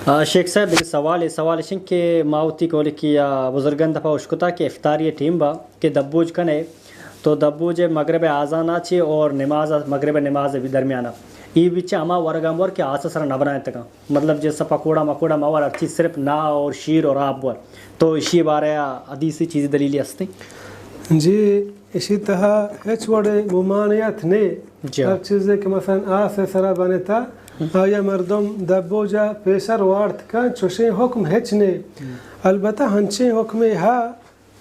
آ، شیخ صاحب، دگہ سوالے، سوال اش انت کہ ما وتی کولکی ء بزرگاں دپا اشکتا کہ افطاری ٹیم با کہ دبوج کنے تو دبوج مغرب اذان ء چی اور نماز، مغرب نماز درمیان ء ای بچ ہما ورگاں بور کہ آس سر نہ بنائیں تکاں، مطلب جیسا پکوڑا مکوڑا مور، ہر چیز صرف نا اور شیر اور آپ بور، تو اشی بارے حدیثی چیزی دلیلی ہستے؟ جی، اشی تہا ہچ وڑے ممانعت نے۔ جی۔ ہر چیزے کہ مثلاً آس ء سرا بنتا، آیا مردم دبوجا پیسر وارت کن، چوشیں حکم ہچ نے۔ البتہ ہنچیں حکمے ہا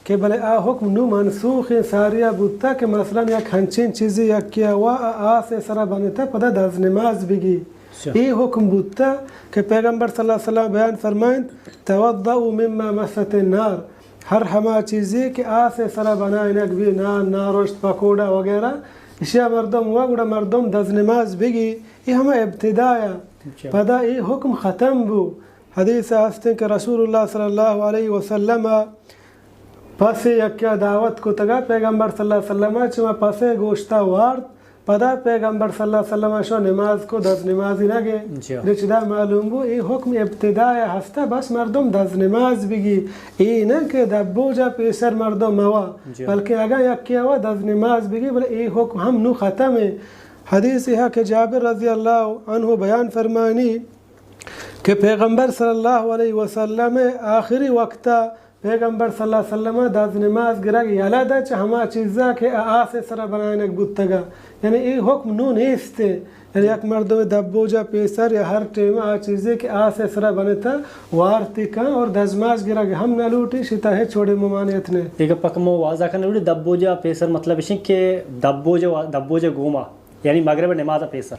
کہ بلے آ حکم نو منسوخ ساریا بوتا کہ مثلاً یک ہنچیں چیزے یکے وا آ آس ء سرا بنتا، پدا دز نماز بگی۔ اچھا۔ اے حکم بوتا کہ پیغمبر صلی اللہ علیہ وسلم بیان فرمائنت، "توضؤوا مما مست النار"، ہر ہما چیزے کہ آس ء سرا بنائینگ بی، نان، نارشت، پکوڑا وغیرہ، اشیا مردم وا گڑا مردم دز نماز بگی۔ اے ہما ابتدایا۔ اچھا۔ پدا اے حکم ختم بو۔ حدیث ہستیں کہ رسول اللہ صلی اللہ علیہ وسلم پسے یکیا دعوت کتگا، پیغمبر صلی اللہ علیہ وسلم چما پسے گوشتا وارت، پدا پیغمبر صلی اللہ علیہ وسلم شو نماز کو، دز نمازی نگے۔ جی۔ رچدا معلوم بو، اے حکم ابتدایا ہستا، بس مردم دز نماز بگی۔ اے نہ کہ دبوجا پیسر مردم موا، جی۔ بلکہ اگاں یکے وا دز نماز بگی، بلے اے حکم ہم نو ختم ہے۔ حدیث ہے کہ جابر رضی اللہ عنہ بیان فرمانی کہ پیغمبر صلی اللہ علیہ وسلم آخری وقتا پیغمبر صلی اللہ علیہ وسلم ء دز نماز گرگ یلہ دا چہ ہما چیزا کہ آ آس ء سرا بنائینگ بوتگا۔ یعنی اے حکم نو نیست۔ یعنی یک مردم دبوجا پیسر یا ہر ٹیم آ چیزے کہ آس ء سرا بنتا وارتی کن اور دزماز گرگ ہم نہ لوٹی، شتا ہچ وڑے ممانعت نے۔ اے گپ ء کمو واضح کنگ لوٹی، دبوجا پیسر مطلب اش کہ دبوجا، دبوجا گوما، یعنی مغرب نماز پیسر۔